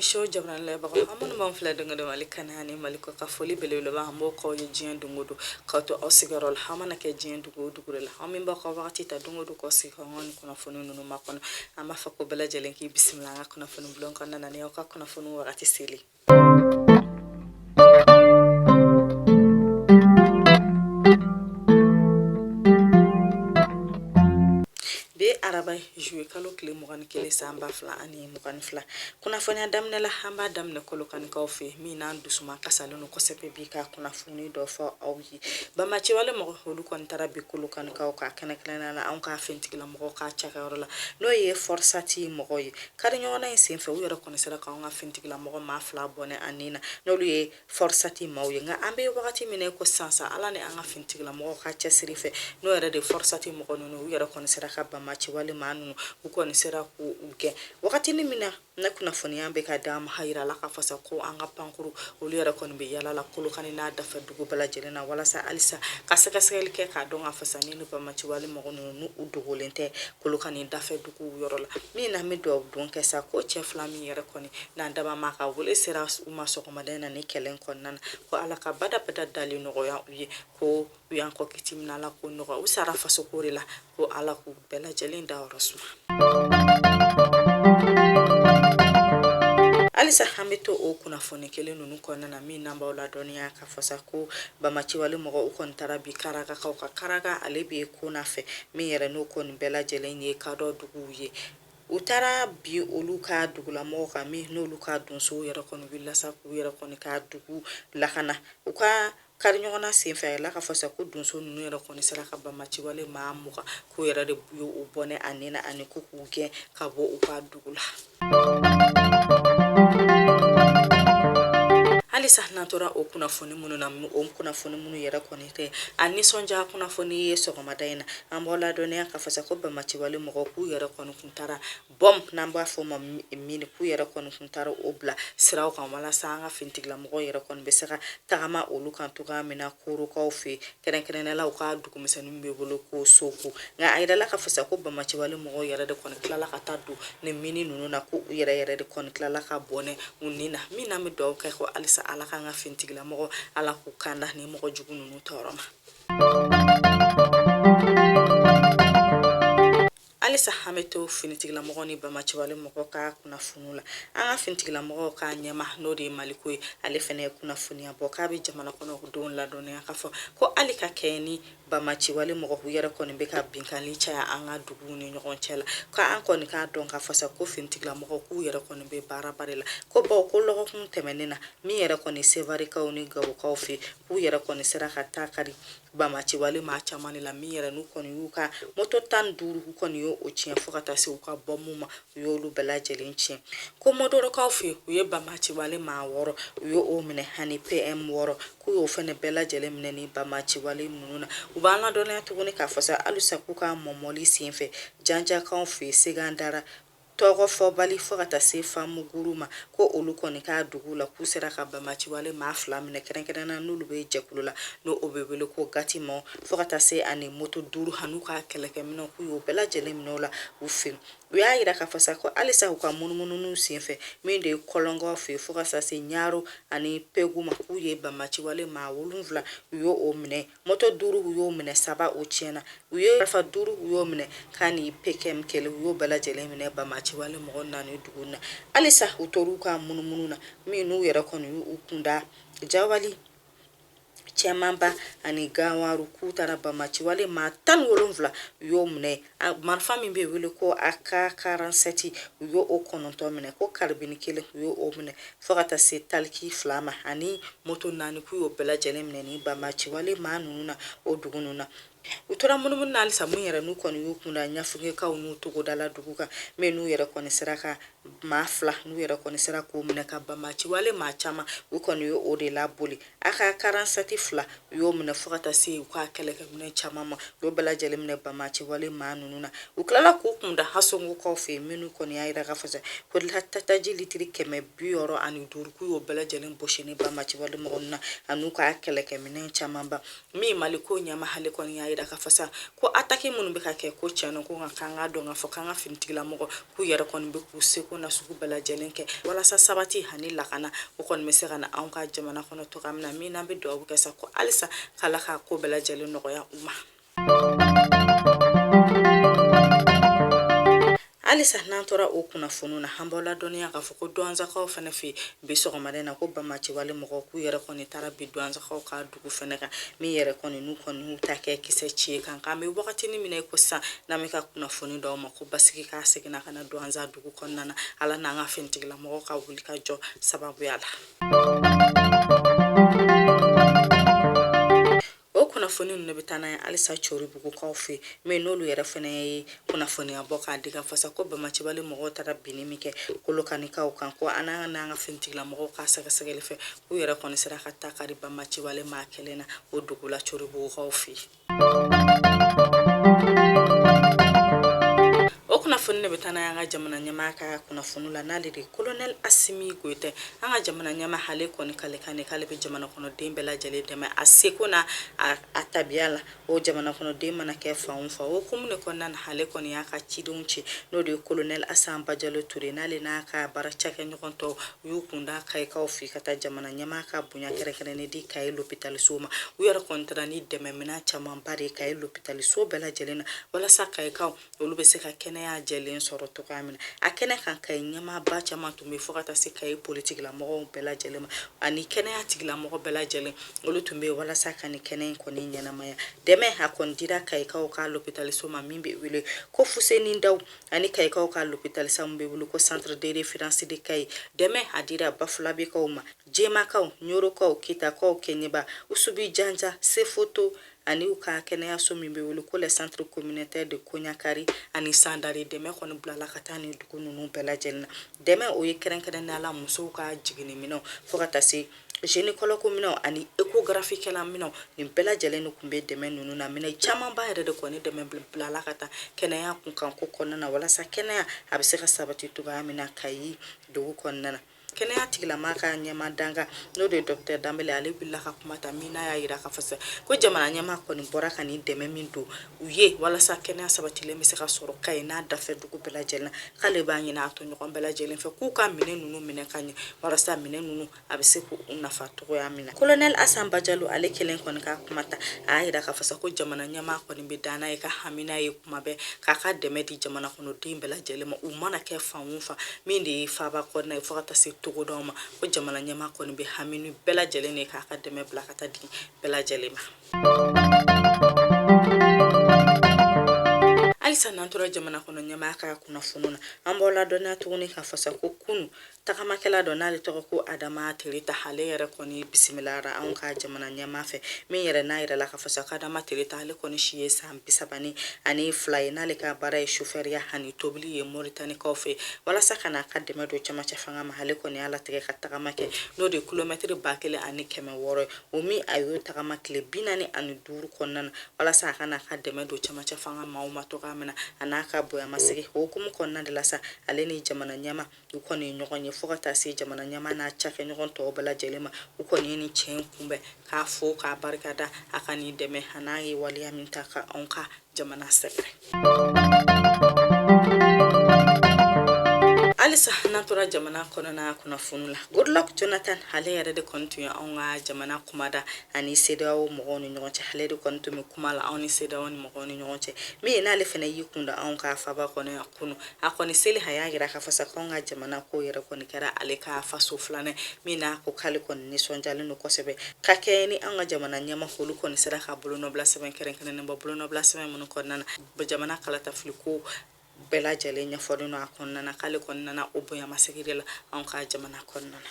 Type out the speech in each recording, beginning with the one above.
Kunnafoni show jabarani lajɛbagaw, aw minnu b'an filɛ don o don Mali kɛnɛ ani Mali kɔ kan, foli belebeleba an b'o k'aw ye diɲɛ don o don, k'aw to aw sigiyɔrɔ la. Aw mana kɛ diɲɛ dugu o dugu de la, aw min b'aw ka wagati ta don o don k'aw sigi k'an ka nin kunnafoni ninnu makɔnɔ, an b'a fɔ ko bɛɛ lajɛlen k'i bisimila an ka kunnafoni bulon kɔnɔna na ni aw ka kunnafoni wagati seli. Bi araba juillet kalo tile 21 san 2022, kunnafoniya daminɛ la, an b'a daminɛ Kolokanikaw fɛ min n'an dusuma kasalen don kosɛbɛ bi ka kunnafoni dɔ fɔ aw ye. Banbaanciwale mɔgɔ olu kɔni taara bi Kolokanikaw ka kɛrɛnkɛrɛnnenya la anw ka finitigila mɔgɔw ka cakɛyɔrɔ la, n'o ye FORSAT mɔgɔw ye. Kari ɲɔgɔnna in senfɛ, u yɛrɛ kɔni sera k'anw ka finitigila mɔgɔ maa fila bɔnɛ a ni na, n'olu ye FORSAT maaw ye. Nka an bɛ wagati min na ko sisan sa, Ala ni an ka finitigilamɔgɔw ka cɛsiri fɛ, n'o yɛrɛ de FORSAT mɔgɔ ninnu, u yɛrɛ kɔni sera ka banbaanciwale maa ninnu, u kɔni sera k'u gɛn. Wagati min na ne kunnafoniya bɛ ka d'an ma, a yira la k'a fɔ sa ko an ka pankuru olu yɛrɛ kɔni bɛ yala la Kolokani n'a dafɛ dugu bɛɛ lajɛlen na, walasa halisa ka sɛgɛsɛgɛli kɛ k'a dɔn k'a fɔ sa ni banbaanciwale mɔgɔ ninnu n'u u dogolen tɛ Kolokani dafɛ dugu yɔrɔ la. Min na, an bɛ dugawu don kɛ sa ko cɛ fila min yɛrɛ kɔni n'an daba ma ka wele sera u ma sɔgɔmada in na ni kɛlɛ kɔnɔna na, ko Ala ka badabada dali nɔgɔya u ye, ko u y'an kɔ kiti min, Ala k'o nɔgɔya. U sara fasoko de la, ko Ala k'u bɛɛ lajɛlen dayɔrɔ suma. Halisa an bɛ to o kunnafoni kelen ninnu kɔnɔna na, min n'an b'aw ladɔnniya k'a fɔ sa ko banbaanciwale mɔgɔ u kɔni taara bi Karagakaw ka Karaga, ale bɛ Kona fɛ, min yɛrɛ n'o kɔni bɛɛ lajɛlen ye kadɔ duguw ye. U taara bi olu ka dugulamɔgɔw kan, min n'olu ka donsow yɛrɛ kɔni wulila sa k'u yɛrɛ kɔni ka dugu lakana. U ka kari ɲɔgɔnna senfɛ, a yirala k'a fɔ sa ko donso ninnu yɛrɛ kɔni sera ka banbaanciwale maa 20 k'u yɛrɛ de ye u bɔnɛ a ni na, ani ko k'u gɛn ka bɔ u ka dugu la. Halisa n'an tora o kunnafoni minnu na, o kunnafoni minnu yɛrɛ kɔni tɛ a nisɔndiya kunnafoni ye sɔgɔmada in na, an b'aw ladɔnniya k'a fɔ sa ko banbaanciwale mɔgɔw k'u yɛrɛ kɔni kun taara bombe, n'an b'a fɔ o ma mine, k'u yɛrɛ kɔni kun taara o bila siraw kan walasa an ka finitigilamɔgɔw yɛrɛ kɔni bɛ se ka tagama olu kan cogoya min na Korokaw fɛ, kɛrɛnkɛrɛnnenya la u ka dugumisɛnninw bɛ wele ko Soko. Nka a yirala k'a fɔ sa ko banbaanciwale mɔgɔw yɛrɛ de kɔni tilala ka taa don ni mine ninnu na, ko u yɛrɛ yɛrɛ de kɔni tilala ka bɔnɛ u ni na. Min n'an bɛ dugawu kɛ ko halisa Ala k'an ka finitigilamɔgɔ, Ala k'u kanda ni mɔgɔ jugu ninnu tɔɔrɔ ma. Halisa an bɛ to finitigilamɔgɔw ni banbaanciwale mɔgɔw ka kunnafoniw la. An ka finitigilamɔgɔw ka ɲɛmaa, n'o de ye Maliko ye, ale fana ye kunnafoniya bɔ k'a bɛ jamana kɔnɔdenw ladɔnniya k'a fɔ ko hali ka kɛ ni banbaanciwale mɔgɔw yɛrɛ kɔni bɛ ka binkanni caya an ka duguw ni ɲɔgɔn cɛ la, k'an kɔni k'a dɔn k'a fɔ sa ko finitigilamɔgɔw k'u yɛrɛ kɔni bɛ baaraba de la, ko bawo ko lɔgɔkun tɛmɛnen na, min yɛrɛ kɔni Sevarekaw ni Gawokaw fɛ, k'u yɛrɛ kɔni sera ka taa kari banbaanciwale maa caman de la, min yɛrɛ n'u kɔni y'u ka moto 15 u kɔni y'o tiɲɛ, fo ka taa se u ka bɔmu ma, u y'olu bɛɛ lajɛlen tiɲɛ. Ko Mɔdɔrɔkaw fɛ, u ye banbaanciwale maa wɔɔrɔ u y'o minɛ, ani PM 6, k'u y'o fana bɛɛ lajɛlen minɛ ni banbaanciwale ninnu na. U b'an ladɔnniya tuguni k'a fɔ sa halisa k'u ka mɔmɔli senfɛ Janjakaw fɛ, Segandara, tɔgɔ fɔbali, fo ka taa se Famuguru ma, ko olu kɔni ka dugu la, k'u sera ka banbaanciwale maa fila minɛ, kɛrɛnkɛrɛnnenya n'olu bɛ jɛkulu la n'o bɛ wele ko Gati maaw, fo ka taa se ani moto duuru an'u ka kɛlɛkɛminɛnw, k'u y'o bɛɛ lajɛlen minɛ o la u fɛ. U y'a yira k'a fɔ sa ko halisa u ka munumunu senfɛ, min de ye Kɔlɔnkaw fɛ, fo ka taa se Ɲaro ani Pegu ma, k'u ye banbaanciwale maa wolonwula u y'o minɛ, moto duuru u y'o minɛ, saba o tiɲɛna, u ye marifa duuru u y'o minɛ, k'a ni PKM kelen, u y'o bɛɛ lajɛlen minɛ banbaanciwale mɔgɔ naani dugu na. Halisa u tor'u ka munumunu na, min n'u yɛrɛ kɔni y'u kunda Jawali, Cɛmanba ani Gawaru, k'u taara banbaanciwale maa 17 u y'o minɛ, marifa min bɛ wele ko AK 47 u y'o o 9 minɛ, ko karibini kelen u y'o minɛ, fo ka taa se taliki fila ma ani moto naani, k'u y'o bɛɛ lajɛlen minɛ ni banbaanciwale maa ninnu na o dugu ninnu na. U tora munumunu na halisa, mun yɛrɛ n'u kɔni y'u kunda Ɲafugekaw n'u togodala dugu kan, min n'u yɛrɛ kɔni sera ka maa fila n'u yɛrɛ kɔni sera k'o minɛ, ka banbaanciwale maa caman u kɔni ye o de laboli, AK 47 fila u y'o minɛ, fo ka taa se u ka kɛlɛkɛminɛn caman ma, u y'o bɛɛ lajɛlen minɛ banbaanciwale maa ninnu na. U tilala k'u kunda Hasongokaw fɛ yen, minnu kɔni y'a yira k'a fɔ sa ko taji litiri 665 k'u y'o bɛɛ lajɛlen bɔsi ni banbaanciwale mɔgɔ ninnu na an'u ka kɛlɛkɛminɛn camanba. Min Maliko ɲɛmaa, ale kɔni y'a yira k'a fɔ sa ko ataki minnu bɛ ka kɛ ko tiɲɛ don, ko nka k'an k'a dɔn k'a fɔ k'an ka finitigilamɔgɔ k'u yɛrɛ kɔni bɛ k'u seko na sugu bɛɛ lajɛlen kɛ walasa sabati ani lakana o kɔni bɛ se ka na anw ka jamana kɔnɔ cogoya min na. Min n'an bɛ dugawu kɛ sa ko halisa k'Ala ka ko bɛɛ lajɛlen nɔgɔya u ma. Halisa n'an tora o kunnafoniw na, an b'aw ladɔnniya k'a fɔ ko Duwanzakaw fana fɛ yen bi sɔgɔmada in na, ko banbaanciwale mɔgɔw k'u yɛrɛ kɔni taara bin Duwanzakaw ka dugu fana kan, min yɛrɛ kɔni n'u kɔni y'u ta kɛ kisɛ ci ye kan. K'an bɛ wagatinin min na i ko sisan, n'an bɛ ka kunnafoni d'aw ma ko basigi k'a seginna ka na Duwanza dugu kɔnɔna na, Ala n'an ka finitigilamɔgɔw ka wuli ka jɔ sababuya la. O kunnafoni ninnu bɛ taa n'a ye halisa Coribugukaw fɛ min n'olu yɛrɛ fana ye kunnafoniya bɔ k'a di k'a fɔ sa ko banbaanciwale mɔgɔw taara binni min kɛ Kolokanikaw kan, ko an n'an ka finitigilamɔgɔw ka sɛgɛsɛgɛli fɛ, k'u yɛrɛ kɔni sera ka ta kari banbaanciwale maa kelen na o dugu la Coribugukaw fɛ. O kunnafoni de bɛ taa n'a y'an ka jamana ɲɛmaa ka kunnafoni la, n'ale de ye kolonɛli Asimi Goyita. An ka jamana ɲɛmaa ale kɔni kalikan de k'ale bɛ jamana kɔnɔden bɛɛ lajɛlen dɛmɛ a seko n'a a tabiya la, o jamana kɔnɔden mana kɛ fan o fan. O hukumu de kɔnɔna na, ale kɔni y'a ka cidenw ci, n'o de ye kolonɛli Asan Bajalo Ture, n'ale n'a ka baara cakɛɲɔgɔn tɔw u y'u kun da Kayikaw fɛ ka taa jamana ɲɛmaa ka bonya kɛrɛnkɛrɛnnen di Kayi lopitaliso ma. U yɛrɛ kɔni taara ni dɛmɛminɛn camanba de ye Kayi lopitaliso bɛɛ lajɛlen na, walasa Kayikaw olu bɛ se ka kɛnɛya jɛlen sɔrɔ cogoya min na. A kɛnɛ kan, Kayi ɲɛmaaba caman tun bɛ, fo ka taa se Kayi politikilamɔgɔw bɛɛ lajɛlen ma ani kɛnɛya tigilamɔgɔ bɛɛ lajɛlen, olu tun bɛ yen walasa ka nin kɛnɛ in kɔni ɲɛnamaya. Dɛmɛ a kɔni dira Kayikaw ka lopitaliso ma min bɛ wele ko Fuseni Daw, ani Kayikaw ka lopitaliso min bɛ wele ko Centre de référence de Kayi. Dɛmɛ a dira Bafulabekaw ma, Jemakaw, Ɲorokaw, Kitakaw, Keɲeba, Usubi Janja, Sefoto, ani u ka kɛnɛyaso min bɛ wele ko le centre communautaire de Koɲakari ani Sandari. Dɛmɛ kɔni bilala ka taa nin dugu ninnu bɛɛ lajɛlen na. Dɛmɛ o ye kɛrɛnkɛrɛnnenya la musow ka jiginniminɛnw, fo ka taa se gynécologue minɛnw ani échographie kɛla minɛnw, nin bɛɛ lajɛlen de tun bɛ dɛmɛ ninnu na. Minɛn camanba yɛrɛ de kɔni dɛmɛ bilala ka taa kɛnɛya kunkan ko kɔnɔna na, walasa kɛnɛya a bɛ se ka sabati cogoya min na Kayi dugu kɔnɔna na. Kɛnɛya tigilamaa ka ɲɛmaa dankan, n'o de ye docteur Danbele, ale wulila ka kuma ta, min n'a y'a yira k'a fɔ sa ko jamana ɲɛmaa kɔni bɔra ka nin dɛmɛ min don u ye walasa kɛnɛya sabatilen bɛ se ka sɔrɔ Kayi n'a dafɛ dugu bɛɛ lajɛlen na, k'ale b'a ɲini a tɔɲɔgɔn bɛɛ lajɛlen fɛ k'u ka minɛn ninnu minɛ ka ɲɛ, walasa minɛn ninnu a bɛ se k'u nafa cogoya min na. Kolonɛli Asan Bajalo ale kelen kɔni ka kuma ta, a y'a yira k'a fɔ sa ko jamana ɲɛmaa kɔni bɛ da n'a ye ka hami n'a ye kuma bɛɛ k'a ka dɛmɛ di jamana kɔnɔden bɛɛ lajɛlen ma, u mana kɛ fan o fan, min de ye faaba kɔnɔna ye fo ka taa se togodaw ma, ko jamana ɲɛmaa kɔni bɛ hami ni bɛɛ lajɛlen de k'a ka dɛmɛ bila ka taa di bɛɛ lajɛlen ma. Halisa n'an tora jamana kɔnɔ ɲɛmaa ka kunnafoni na, an b'aw ladɔnniya tuguni k'a fɔ sa ko kunu tagamakɛla dɔ n'ale tɔgɔ ko Adama Tereta, ale yɛrɛ kɔni bisimilara anw ka jamana ɲɛmaa fɛ, min yɛrɛ n'a yirala k'a fɔ sa ko Adama Tereta ale kɔni si ye san 32 ye, n'ale ka baara ye sofɛriya ani tobili ye Moritanikaw fɛ. Walasa ka n'a ka dɛmɛ don cɛmancɛ fanga ma, ale kɔni y'a latigɛ ka tagama kɛ, n'o de ye kilomɛtiri 1600 ye, o min a y'o tagama tile 45 kɔnɔna na, walasa a ka n'a ka dɛmɛ don cɛmancɛ fanga maaw ma cogoya min na, a n'a ka bonyamasegin. O hukumu kɔnɔna de la sa, ale ni jamana ɲɛmaa u kɔni ye ɲɔgɔn ye, fo ka taa se jamana ɲɛmaa n'a cakɛɲɔgɔn tɔw bɛɛ lajɛlen ma. U kɔni ye nin cɛ in kunbɛn k'a fo k'a barika da a ka nin dɛmɛ a n'a ye waleya min ta ka anw ka jamana sɛgɛrɛ. Halisa n'an tora jamana kɔnɔna kunnafoni la, Goodluck Jonathan ale yɛrɛ de kɔni tun ye anw ka jamana kumada ani CEDEAO mɔgɔw ni ɲɔgɔn cɛ. Ale de kɔni tun bɛ kuma la anw ni CEDEAO ni mɔgɔw ni ɲɔgɔn cɛ, min ye n'ale fana y'i kun da anw ka faaba kɔnɔ yan kunu. A kɔni seli, a y'a yira k'a fɔ sa k'anw ka jamana ko yɛrɛ kɔni kɛra ale ka faso filanan, min n'a ko k'ale kɔni nisɔndiyalen don kosɛbɛ ka kɛɲɛ ni an ka jamana ɲɛmaa olu kɔni sera ka bolonɔbila sɛbɛn kɛrɛnkɛrɛnnen bɔ, bolonɔbila sɛbɛn minnu kɔnɔna na jamana kalatafili ko bɛɛ lajɛlen ɲɛfɔlen don a kɔnɔna na, k'ale kɔni nana o bonyamasegin de la anw ka jamana kɔnɔna na.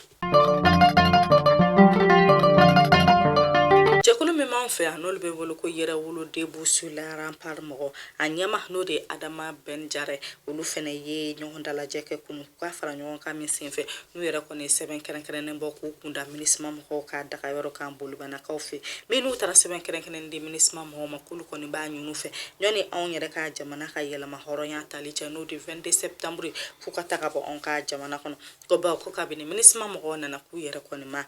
Jɛkulu min b'anw fɛ yan n'olu bɛ wele ko Yɛrɛwolo Debout sur les Remparts mɔgɔ a ɲɛmaa, n'o de ye Adama Ben Jara, olu fana ye ɲɔgɔn dalajɛ kɛ kunun k'a fara ɲɔgɔn kan min senfɛ n'u yɛrɛ kɔni ye sɛbɛn kɛrɛnkɛrɛnnen bɔ k'u kun da MINUSMA mɔgɔw ka dagayɔrɔ kan Bolibanakaw fɛ, min n'u taara sɛbɛn kɛrɛnkɛrɛnnen di MINUSMA mɔgɔw ma, k'olu kɔni b'a ɲini u fɛ yanni anw yɛrɛ ka jamana ka yɛlɛma hɔrɔnya tali cɛ, n'o de 22 septembre, f'u ka taa ka bɔ anw ka jamana kɔnɔ, ko bawo ko kabini MINUSMA mɔgɔw nana k'u yɛrɛ kɔni ma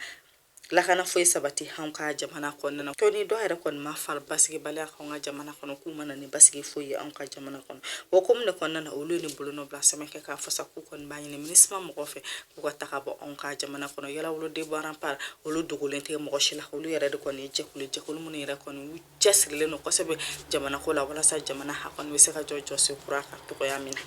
Lakana foyi sabati anw ka jamana kɔnɔna na. Ko ni dɔ yɛrɛ kɔni ma fara basigibaliya kan anw ka jamana kɔnɔ, k'u ma na ni basigi foyi ye anw ka jamana kɔnɔ. O hukumu de kɔnɔna na, olu ye nin bolonɔbila sɛbɛn kɛ k'a fɔ sa k'u kɔni b'a ɲini MINUSMA mɔgɔw fɛ k'u ka taga bɔ anw ka jamana kɔnɔ. Yɛrɛwolo Debout Rempart, olu dogolen tɛ mɔgɔ si la. Olu yɛrɛ de kɔni ye jɛkulu minnu yɛrɛ kɔni u cɛsirilen don kosɛbɛ jamana ko la, walasa jamana a kɔni bɛ se ka jɔ jɔsen kura kan cogoya min na.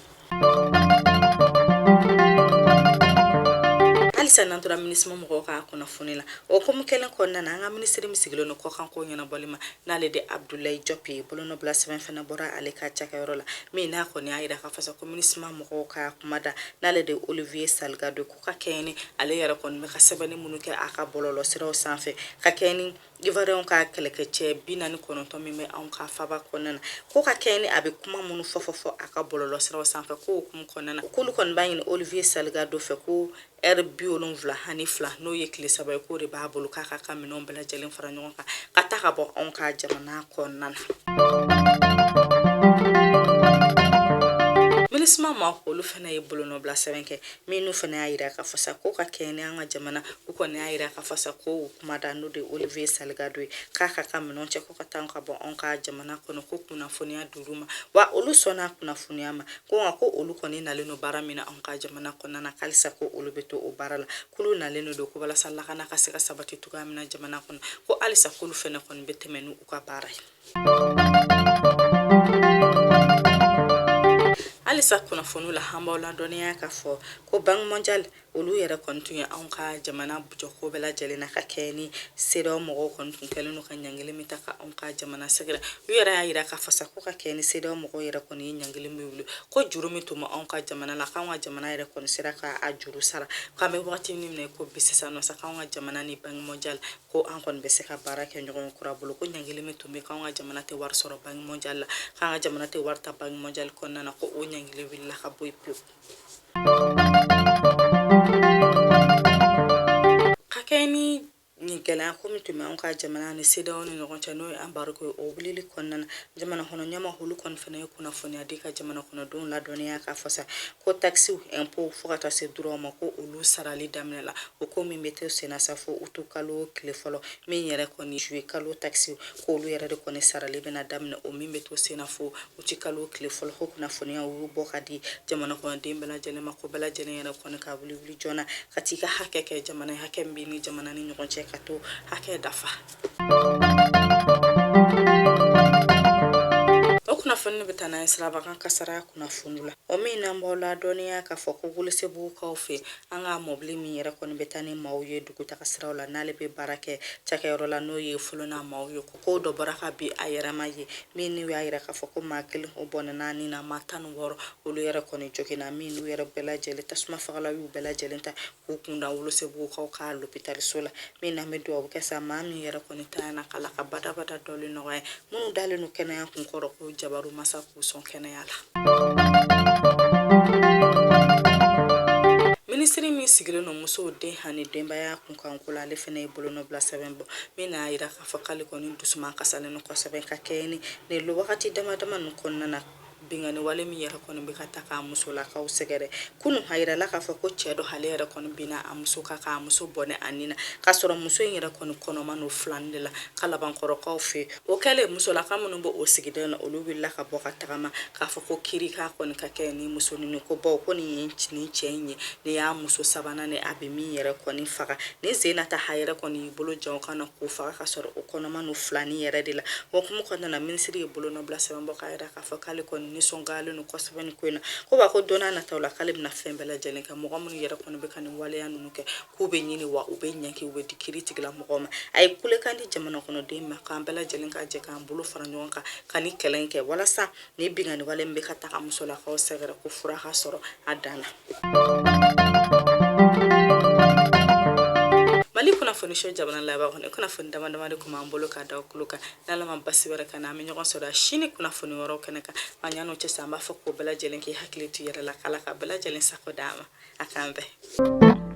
Halisa n'an tora MINUSMA mɔgɔw ka kunnafoni la, o hukumu kelen kɔnɔna na, an ka minisiri min sigilen don kɔkanko ɲɛnabɔli ma, n'ale de Abdoulaye Diop ye, bolonɔbila sɛbɛn fana bɔra ale ka cakɛyɔrɔ la, min n'a kɔni y'a jira k'a fɔ sa ko MINUSMA mɔgɔw ka kumada, n'ale de Olivier Salgado, ko ka kɛɲɛ ni ale yɛrɛ kɔni bɛ ka sɛbɛnni minnu kɛ a ka bɔlɔlɔsiraw sanfɛ, ka kɛɲɛ ni Ivoiriyɛnw ka kɛlɛkɛcɛ 49 min bɛ anw ka faba kɔnɔna na, ko ka kɛɲɛ ni a bɛ kuma minnu fɔ fɔ fɔ a ka bɔlɔlɔsiraw sanfɛ, ko hukumu kɔnɔna na, k'olu kɔni b'a ɲini Olivier Salgado fɛ ko ɛri 72, n'o ye tile 3 ye, k'o de b'a bolo k'a ka minɛnw bɛɛ lajɛlen fara ɲɔgɔn kan ka taa ka bɔ anw ka jamana kɔnɔna na. MINUSMA ma, olu fana ye bolonɔbila sɛbɛn kɛ, minnu fana y'a jira k'a fɔ sa ko ka kɛɲɛ ni an ka jamana, u kɔni y'a jira k'a fɔ sa ko kumada, n'o de Olivier Salgado ye, k'a ka minɛn cɛ ko ka taa ka bɔ anw ka jamana kɔnɔ, ko kunnafoniya d'olu ma, wa olu sɔnna kunnafoniya ma, ko nka ko olu kɔni nalen don baara min na anw ka jamana kɔnɔna na, halisa ko olu bɛ to o baara la, k'olu nalen don ko walasa lakana ka se ka sabati cogoya min na jamana kɔnɔ, ko halisa k'olu fana kɔni bɛ tɛmɛ n'u ka baara ye. Halisa kunnafoniw la, an b'aw ladɔnniya k'a fɔ ko Banque mondiale, olu yɛrɛ kɔni tun ye anw ka jamana jɔ ko bɛɛ lajɛlen na, ka kɛɲɛ ni CEDEAO mɔgɔw kɔni tun kɛlen don ka ɲangili min ta ka anw ka jamana sɛgɛrɛ. U yɛrɛ y'a jira k'a fɔ sa ko ka kɛɲɛ ni CEDEAO mɔgɔw yɛrɛ kɔni ye ɲangili min wuli, ko juru min tun bɛ anw ka jamana la, k'anw ka jamana yɛrɛ kɔni sera k'a juru sara, k'an bɛ waati min na ko bi sisan nɔ sa, k'anw ka jamana ni Banque mondiale, ko an kɔni bɛ se ka baara kɛ ɲɔgɔn kura bolo, ko ɲangili min tun bɛ k'anw ka jamana tɛ wari sɔrɔ Banque mondiale la, k'an ka jamana tɛ wari ta Banque mondiale kɔnɔna na, ko o ɲangili wulila ka bɔ yen pewu. Ka kɛɲɛ ni nin gɛlɛya ko min tun bɛ anw ka jamana ni CEDEAO ni ɲɔgɔn cɛ, n'o ye embargo ye, o wulili kɔnɔna na, jamana kɔnɔ ɲɛmaa olu kɔni fana ye kunnafoniya di ka jamana kɔnɔdenw ladɔnniya k'a fɔ sa ko taxes, impôts, fo ka taa se droits ma, ko olu sarali daminɛ la. O ko min bɛ to senna sa fo uti kalo tile fɔlɔ, min yɛrɛ kɔni juillet kalo taxes, ko olu yɛrɛ de kɔni sarali bɛna daminɛ, o min bɛ to senna fo uti kalo tile fɔlɔ. Ko kunnafoniya y'u bɔ ka di jamana kɔnɔden bɛɛ lajɛlen ma, ko bɛɛ lajɛlen yɛrɛ kɔni ka wuli wuli joona ka t'i ka hakɛ kɛ jamana ye, hakɛ min b'i ni jamana ni ɲɔgɔn cɛ, ka to hakɛ dafa. O kunnafoni bɛ taa n'an ye sirabakan kasara kunnafoni la, o min n'an b'aw ladɔnniya k'a fɔ ko Welesebugukaw fɛ, an ka mɔbili min yɛrɛ kɔni bɛ taa ni maaw ye dugutaga siraw la, n'ale bɛ baara kɛ cakɛyɔrɔ la, n'o ye Folona maaw ye, ko dɔ bɔra ka bin a yɛrɛ ma ye, min n'u y'a yira k'a fɔ ko maa kelen o bɔnɛna ni na, maa 16 olu yɛrɛ kɔni joginna, min n'u yɛrɛ bɛɛ lajɛlen tasuma fagala y'u bɛɛ lajɛlen ta k'u kun da Welesebugukaw ka lopitaliso la. Min n'an bɛ dugawu kɛ sa, maa min yɛrɛ kɔni tanyana, k'Ala ka badabada dɔli nɔgɔya, minnu dalen don kɛnɛya kun kɔrɔ, ko jabaru masa k'u sɔn kɛnɛya la. Minisiri min sigilen don musow, den ani denbaya kunkanko la, ale fana ye bolonɔbila sɛbɛn bɔ, min n'a yira k'a fɔ k'ale kɔni dusuman kasalen don kosɛbɛ, ka kɛɲɛ ni nin wagati dama dama ninnu kɔnɔna na, binkanni wale min yɛrɛ kɔni bɛ ka ta k'a musolakaw sɛgɛrɛ. Kunun a yirala k'a fɔ ko cɛ dɔ ale yɛrɛ kɔni binna a muso kan k'a muso bɔnɛ a ni na, k'a sɔrɔ muso in yɛrɛ kɔni kɔnɔma don filanin de la Kalabankɔrɔkaw fɛ. O kɛlen, musolaka minnu bɛ o sigida na, olu wulila ka bɔ ka tagama k'a fɔ ko kiri k'a kɔni ka kɛ ni muso ninnu, ko bawo ko nin ye nin cɛ in ye, nin y'a muso sabanan de, a bɛ min yɛrɛ kɔni faga nin sen na ta, a yɛrɛ kɔni y'i bolo jan o kan na k'o faga, ka sɔrɔ o kɔnɔma don filanin yɛrɛ de la. O hukumu kɔnɔna na, minisiri ye bolonɔbila sɛbɛn bɔ k'a yira k'a fɔ k'ale kɔni nisɔndiyalen don kosɛbɛ nin ko in na, ko wa ko don n'a nataw la, k'ale bɛna fɛn bɛɛ lajɛlen kɛ, mɔgɔ minnu yɛrɛ kɔni bɛ ka nin waleya ninnu kɛ, k'u bɛ ɲini wa u bɛ ɲangi, u bɛ di kiri tigilamɔgɔw ma. A ye kulekan di jamana kɔnɔden ma k'an bɛɛ lajɛlen ka jɛ k'an bolo fara ɲɔgɔn kan ka nin kɛlɛ in kɛ, walasa ni binkanni wale min bɛ ka taga musolakaw sɛgɛrɛ, ko fura ka sɔrɔ a dan na. Mali kunnafoni so jamana laban kɔnɔ, kunnafoni dama dama de tun b'an bolo ka da kulo kan. N'Ala ma basi wɛrɛ k'an na, an bɛ ɲɔgɔn sɔrɔ sini kunnafoni wɛrɛw kɛnɛ kan. Nka yan'o cɛ sa, an b'a fɔ k'o bɛɛ lajɛlen k'i hakili to i yɛrɛ la, k'Ala ka bɛɛ lajɛlen sago d'an ma. A k'an bɛn.